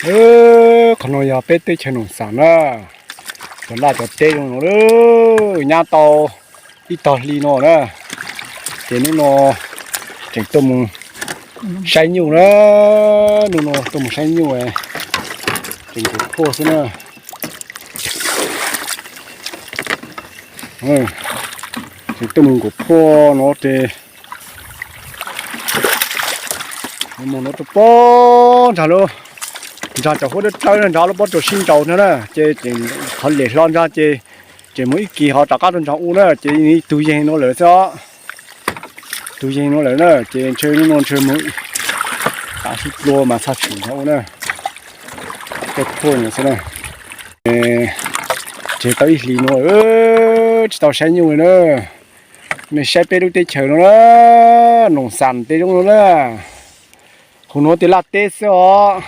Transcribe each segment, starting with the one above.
Qhov no yog peb teb chaws Noom Xas na, cov laj cov teb zoo no, nyab tau ib tog hli no na, ces hnub no tseem tuaj mus saib nyuj na, hnub no tuaj mus saib nyuj, tseem nkaum phuaj xwb na. Tseem tuaj mus nkaum phuaj no ces mus no rau pob nrag lub, nrag cov huab dawb dawb nrag lub pob tsuas sib nraus no na, ces qhov lem hlo nrag ces tseem mus ib kis ho rov qab rau nrag u na, ces ib tug yeeg no lawm xwb os. Tug yeeg no lawm na, ces ntshe hnub no ntshe mus tav su dlua mas txog tshwm nrag u na. Tej phuaj no xwb na. Ces tau ib hlis no tsis tau saib nyuj li na. Nej saib peb lub teb chaws no na, Noom Xas tej zoo no na. Hauv no tej laj teb xwb os.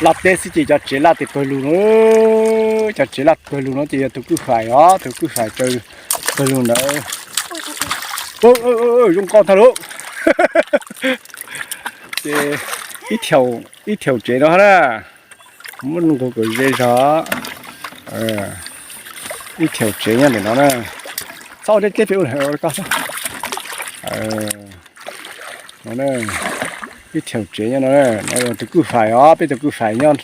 Laj teb xwb ces cov tsev laj tes pawg lug no, cov tsev laj pawg lug no ces yog tus kwj fais os, tus kwj fais tsaws pawg lug ntawd. Zoo nkauj tag lauj. Ces ib, ib thaum tsev no na, muab nqus kom ze zog. Ib thaum tsev nyob ntawm no na, txhob ua deb deb pem ua ko xwb. No, ib thaum tsev nyob no, no yog tus kwj fais os, peb tus kwj fais nyob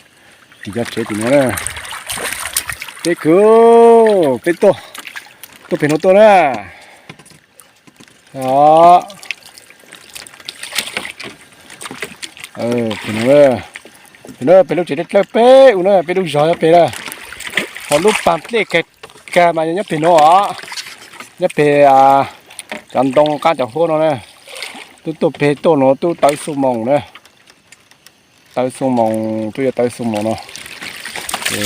tim cov tsev tim no na. Peb kwv, peb tuaj, tuaj pem no tuaj na. Pem no, pem lub tsev dawb dawb peb ua na, peb lub zos nyob pem na, ho lub pas dlej kag kag mas yog nyob pem no os, nyob pem cov ntoo qab cov huab no na. Twb tuaj pem tuaj no twb tawv xuab moos na, tawv xuab moos, twb yuav tawv xuab moos no. Ces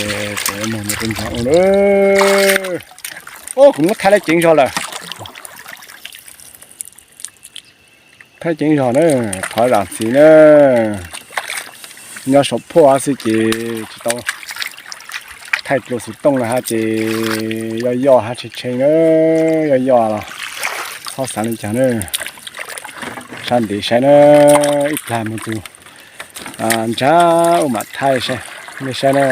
mus mus rau nrag u na. Kuv muab thaij lub ceev zog lawm. Thaij ceev zog na, thov zam txim na. Nyob saum phuaj xwb ces tsis tau thaij dlua xov tooj los hab ces yoj yoj hab tshee tshee na, yoj yoj los txhob xav li cas na. Sab ntev saib na, ib plag mus tus nrag u mam thaij saib, nej saib na.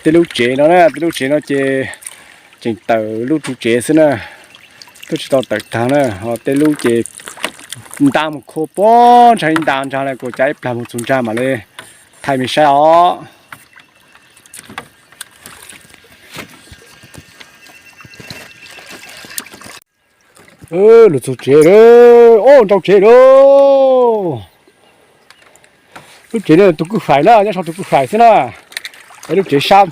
Tej lub tsev no na, tej lub tsev no ces tseem tawm lub ru tsev xwb na, twb tsis tau tawm tag na. Ho tej lub ces nta mus khua puag nrag ib nta nrag lawm, kuv cav ib plag mus txug nrag mam li thaij mej saib os. Lug txug tsev lawm, o, nrau tsev lawm. Lub tsev no tus kwj fais na, nyob saum tus kwj fais xwb na. Es lub tsev sab,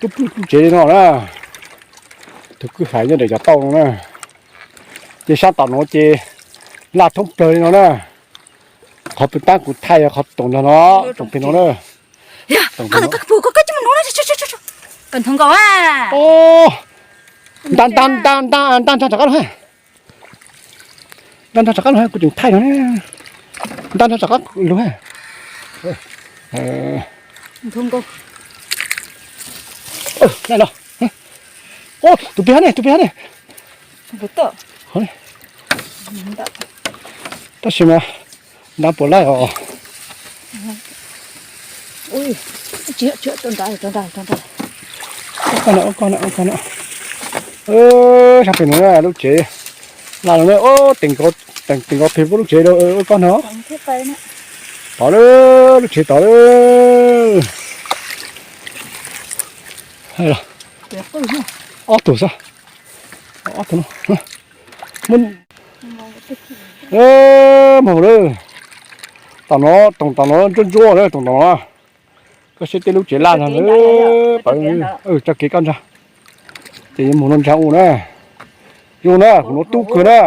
lub tsev li no na, tus kwj fais nyob ntawm cov tauj no na. Ces sab tom no ces laj thoob plawg li no na. Qhov pem tab kuv thaij yog qhov toom nrag no, toom pem no na. Nta nta nta nta nrag rov qab los, nta nrag rov qab los, kuv tseem thaij no, nta nrag rov qab los. Tus pem hab ne, tus pem hab ne. Tab sis mas nta puas laij os. Ua koj no, ua koj no, ua koj no. Sab pem no lub tsev laj no, teem nkaus pem lub tsev, ua koj no. Tod lawm, lub tsev tod lawm. Ob tug xwb, ob tug no. Moog lawm, tom no, toom tom no ntsuab ntsuab lawm, toom tom no. Koj saib tej lub tsev laj no lawm, pawv, tso kev koj nrag. Ces yuav moog no nrag u na. Zoo na, kuv nuav tub kawg na.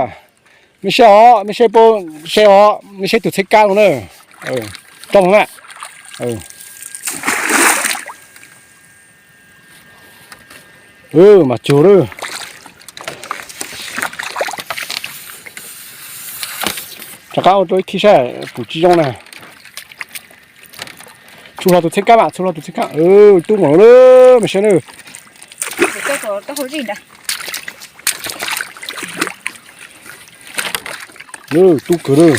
Mej saib os, mej saib puab saib os, mej saib tus txheb kab no na. Tso moog na. Mas cug lawm. Rov qab ua rau ib thib saib puas tsi zoo na. Txhua hlo tus txheb kab mas, txhua hlo tus txheb kab. Tub nkaus lawm, mej saib na. Tub kawg lawm.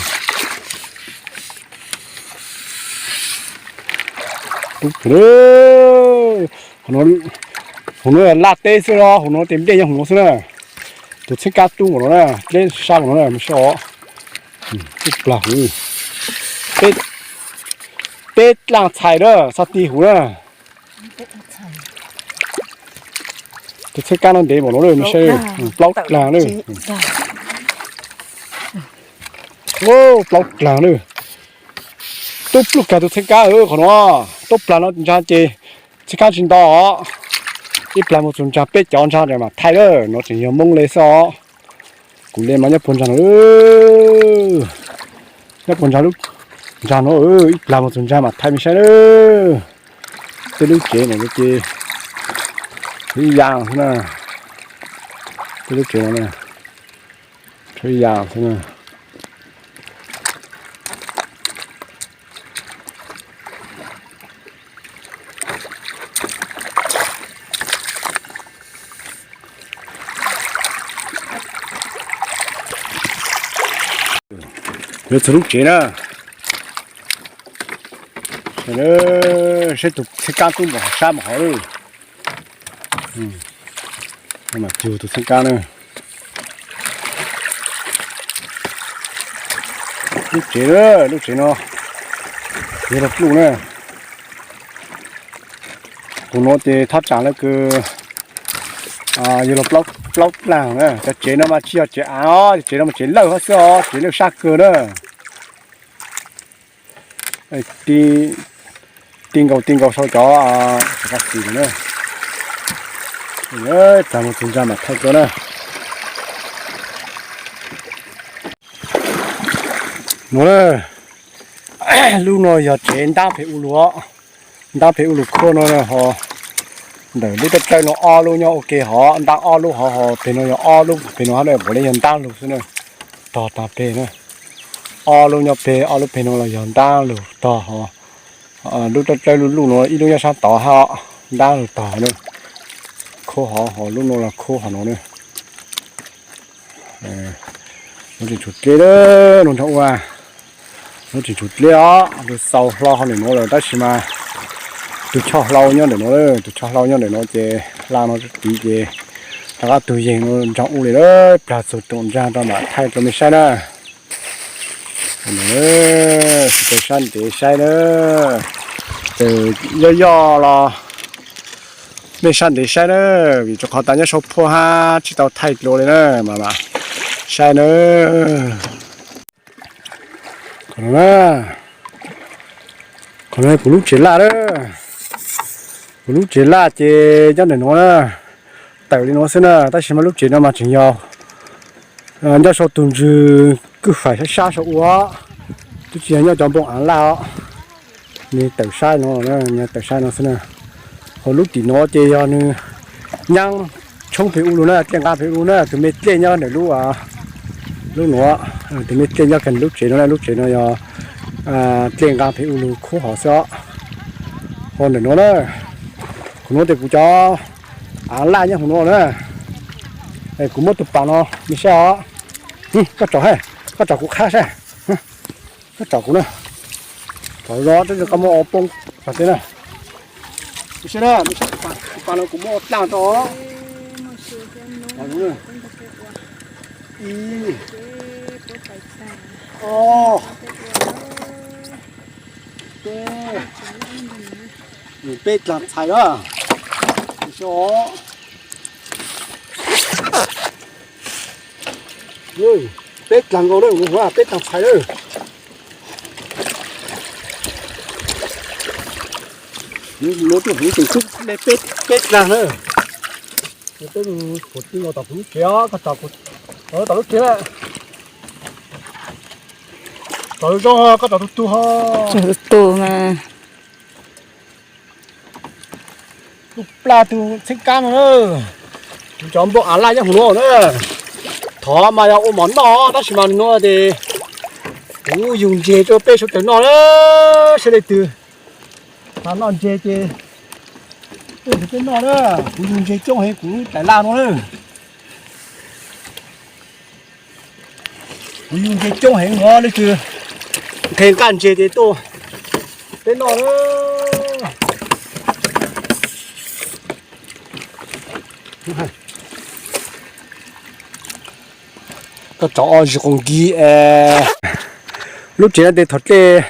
Hauv no laj teb xwb los hauv no tes nplej nyob hauv no xwb na. Tus txheeb kab tub npaum no na, dleb sab npaum no na, mus saib os. Ib plag huv, peb dlaaj txhais na, txhob ti huv na. Tus txheeb kab no ntev npaum no na, mus saib, plaub dlaag na. Plaub dlaag na. Tub pluj kag tus txheeb kab qhov no, tub plag no ntsa ces txheeb kab tsis nto os. Ib plag mus txug ntsa peb cov ntsa mam thaij lawm, no tseem yog Moob le xwb os. Kuv le mas nyob puag ntsa no, nyob puag ntsa lub ntsa no, ib plag mus txug ntsa mam thaij mej saib na. Tej lub tsev no ces tshuav ib yaam xwb na, tej lub tsev no tshuav ib yaam xwb na. Yuav txug lub tsev na, saib tus txheeb kab tub npaum sab npaum hov lawm. Mas cug tus txheeb kab na. Lub tsev, lub tsev no yog lub pluj na. Kuv nuav ces thaj tsam lawv kws yog lub plaub dlaag na. Cov tsev no mas tsis yog tsev av os, cov tsev no mas tsev lawj hov xwb os, tsev lawj sab kawg na. Ti nkaus ti nkaus sau cov, cov qab xis na. Txag mus txug ntsa mam thaij rua na. Nuav, lub no yog tsev ntaab pem u lug os. Ntaab pem u lug khuab no ho ntawm lub raj dlawb no ob lub nyob ua ke hov, ntaab ob lub hov, ho peg no yog ob lub, peg no hab na, puav leej yog ntaab lug xwb na. Tog tag peg na, ob lub nyob peg, ob lub peg no los yog ntaab lug tog hov. Lub raj dlawb lub luj no ib lub nyob sab tod hab, ntaab lug tog na. Khuab hov, ho lub no los khuab hov no na. Nuav tseem tshuav dleb, nuav nrog ua, nuav tseem tshuav dleb os. Lug xaus hlo hov ntawm nuav lawm tab sis mas tug choj hlau nyob ntawm nuav, tug choj hlau nyob ntawm nuav ces hla no tiv ces rov qab tug yeeg nuav nrog ua li lawm, plag txug rooj ntsa rau mam thaij rau mej saib na. Sib pab sab ntev saib na, yog yog los mej sab ntev saib na, vim rua qhov tas nyob sau phuaj hab tsis tau thaij dlua li na, mas saib na. Qhov no, qhov no kuv lub tsev laj na, kuv lub tsev laj ces nyob ntawm nuav na, tawm li nuav xwb na, tab sis mas lub tsev no mas tseem yog nyob sau tug ntswg kwj faim sab sab sau ua, twb tsis yog nyob cov npoo av laj os. Nws tawm saib no, tawm saib no xwb na. Ho lub tim no ces yog nws nyaab tshoob pem u lug na, dlej nqaa pem u lug na, tus me dlej nyob ntawm lub, lub nuav, tus me dlej nyob kag lub tsev no na, lub tsev no yog dlej nqaa pem u lug khuab hov xwb os. Ho ntawm nuav na, kuv nuav tes kuv cov av laj nyob hauv nuav na. Kuv muab tug pas no mej saib os. Koj tsom, koj tsom kuv qhab saib. Koj tsom kuv na. Tsom zog, koj muab ua poob tog teb na. Mej saib na, mej saib tus pas no kuv muab ua dlaaj rau. Ib, ob, peb, peb dlaag txhais na. Mej saib os. Peb dlaag nkaus na, peb dlaag txhais na. Peb dlaag na. Peb mus txhij nkaus tom kuv lub tsev os, koj tsom kuv tom lub tsev na. Tsom zoo, koj tsom tug tug ho. Tsom tug tug mas. Lub plaj tug txheeb kab no na. Kuv cov nplooj av laj nyob hauv no na. Thov mas yog ua mov noj tab sis mas nua tes kuv yug ntseg rau peb suav dlawg noj na. Saib leej twg noj ntseg ces peb noj na. Kuv yug ntseg coob heev kuv daim laj no na. Kuv yug ntseg coob heev, leej twg nqhis nqaj ntseg ces tuaj peb noj na. Koj tso ob zig qoos nkig es. Lub tsev no tes thaum dlej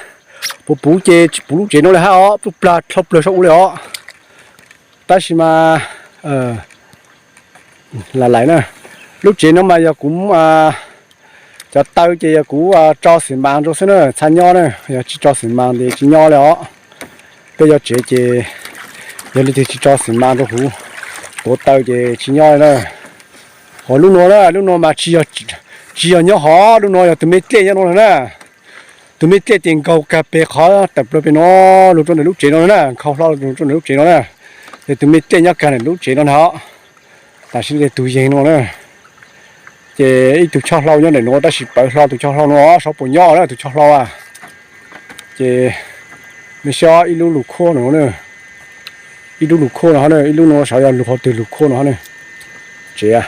puv puv ces tsis puv lub tsev no li hab os, pub plag dlhau plawg saum ub li os. Tab sis mas lam lais na, lub tsev no mas yog kuv cov taw ces yog kuv tso xim mas rau xwb na, txhaj nyob na, yog tsis tso xim mas ces tsis nyob li os. Peb cov tsev ces yog leej twg tsis tso xim mas rau huv, tuav taw ces tsis nyob li na. Ho lub nuav na, lub nuav mas tsis yog nyob hov, lub nuav yog tus me dlej nyob no na. Tus me dlej ces nkaug kag pem qhov tawm plaws pem no, lug rau ntawm lub tsev no na, nkhaus hlo lug rau ntawm lub tsev no na. Ces tus me dlej nyob kag ntawm lub tsev no na. Tam sim no ces tug yeeg no na, ces ib tug choj hlau nyob ntawm nuav tab sis pawv hlo tus choj hlau no, saib puas nyob na tus choj hlau a. Ces mej saib ib lub lug khuab no, ib lub lug khuab no hab na, ib lub no saib yog lug qhov twg lug khuab no hab na. Tsev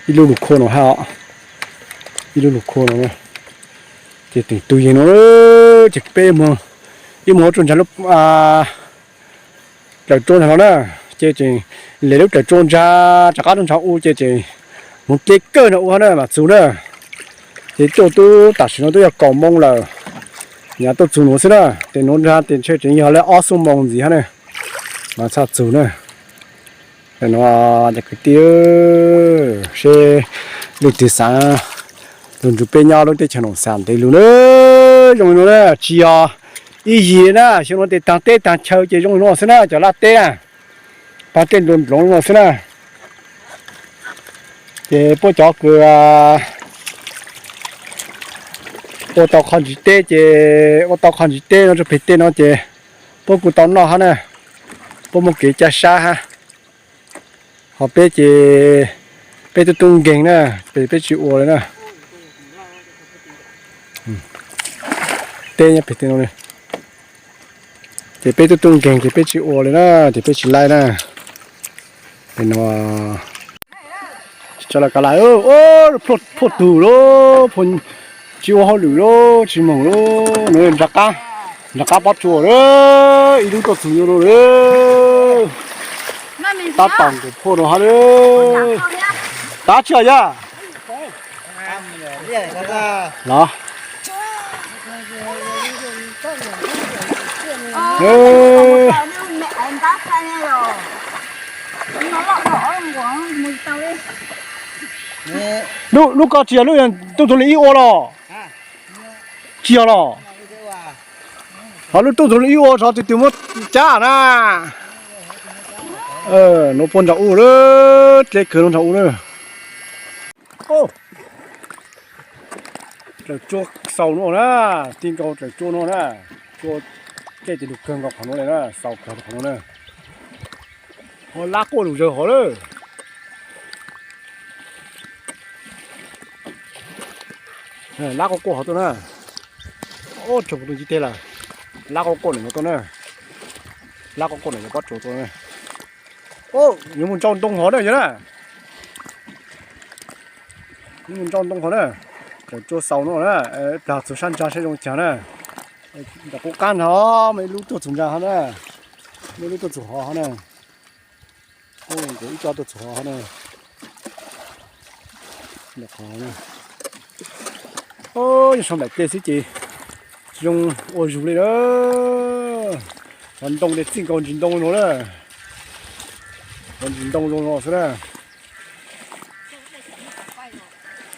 ib lub lug khuab no hab, ib lub lug khuab no. Ces tseem tug yeeg no, ces peb ib muag rua ntsag lub dlawm tsua ntag no na. Ces tseem le lub dlawm tsua ntsa rov qab rua ntsag u ces tseem moog dlej kawg ntsag u hab na mas txug na. Ces tuaj tub tam sim no twb yog kaum moo lawm, nyam tuaj txug nuav xwb na. Tes nuav ntsag tes ntshe tseem yog le ob xuab moos ntxiv hab na mas txhaj txug na. No ces kwv tij, seb leej twg xaav lug nrug peb nyob lub teb chaws Noom Xas ntev lug na, zoo li no na, tsis yog ib yig na, xyoo no tes taag teb taag chaw ces zoo li no xwb na, cov laj teb na, taag tej nploov nploov li no xwb na. Ces puab cov kws ua tau qhov ntsiv teb ces ua tau qhov ntsiv teb no rua peg tej no ces puab kuj tau noj hab na, puab muaj kev ca sab hab. Ho peb ces peb tub tub nkeeg na, peb tsis ua li na. Teb nyob peg tej no, ces peb tub tub nkeeg ces peb tsis ua li na, ces peb tsis laib na. Tsis tso lawv kav lais, plhuaj tug lauj, tsis ua hauj lwm lauj, tsis moog lauj, nrov qab pob tsuas lauj, ib lub tuaj txug no lauj. Tab tom nkaum phoj no hab lauj. Tab tsi yog los lub ko tsis yog lub tuaj txug li ib ua los? Tsis yog los? Ho lub tuaj txug li ib ua tso tus twg muab cab na. Nuav puab nrog u lawm, dleb kawg nuav nrog u na. Dlawm tsua xaus no na, ti nkaus dlawm tsua no na, tsua dlej tes lug kawg nkaus qhov nuav le na, xaus kawg qhov nuav na. Ho lab quaj lug zawg hov lawm. Lab quaj quaj hov tuaj na. Ub, tsaug kuv tus ntsib teg lawm. Lab quaj quaj ntawm no tuaj na. Lab quaj quaj ntawm cov pob tsuas tuaj na. Ub, yuav mus ntsau ntoo hov na yog na. Yuav mus ntsau ntoo hov na. Dlawm tsua xaus no na, plag txug sab ntsag saib zoo li caag na. Ntawm qub qab nrag muaj ib lub tuaj txug ntsag hov na. Muaj ib lub tuaj txug hov hov na. Ib co tuaj txug hov hov na. Nyob sau nplaim tej xwb ces tsis zoo ua zug li na. Cov ntoo ces txij nkaus ntsis ntoo no na. Cov ntsis ntoo zoo no xwb na.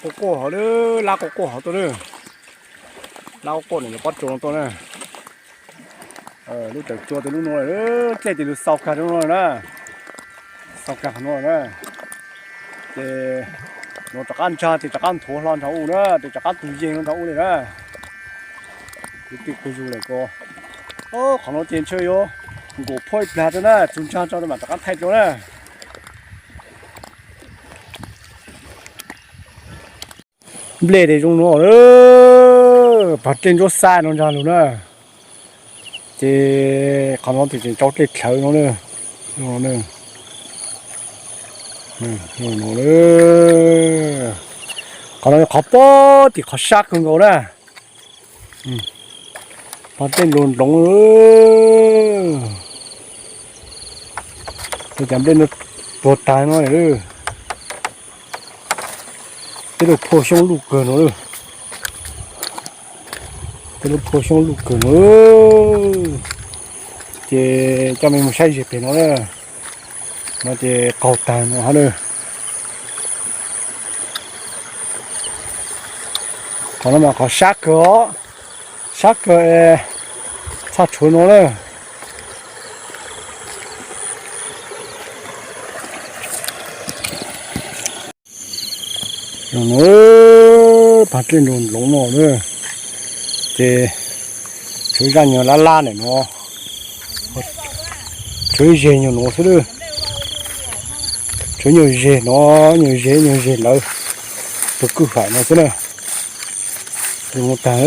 Quaj quaj hov lawm, lab quaj quaj hov tuaj na. Lab quaj quaj ntawm cov pob tsuas no tuaj na. Lub dlawm tsua tes lub nuav, dlej tes lug xaus kag rau no na. Xaus kag qhov nuav na. Ces nuav rov qab ntsag ces rov qab nthuav hlo nrog u na, ces rov qab tug yeeg no nrog u li na. Kwv tij phooj ywg, qhov nuav ces ntshe yuav nkaum phoj ib plag rau na, txug ntsag tso mam rov qab thaij rau na. Nplej tes zoo no, pag dlej ntsuab xab no ntsag lug na. Ces qhov no tes tseem tsau dlej dlhawv no na. Qhov no yog qhov pob tim qhov sab kawg nkaus na. Pag dlej nploov nploov. Tej cov nplej no tuag tag no lawm. Tej lub phua xyoob luj kawg no lawm. Tej lub phua xyoob luj kawg no. Ces coj me mus saib ze pem no na. No ces qaug tag no hab lawm. Qhov no mas qhov sab kawg os, sab kawg es txhaj tshuav no lawm. Pag dlej nroog nploov no na, ces tshuav zaj nyuag lab lab ntawm no, tshuav ib zeg nyuag no xwb lawm. Tshuav nyuag zeg no, nyuag zeg, nyuag zeg lawv tus kwj faim no xwb na. Ces mus tag.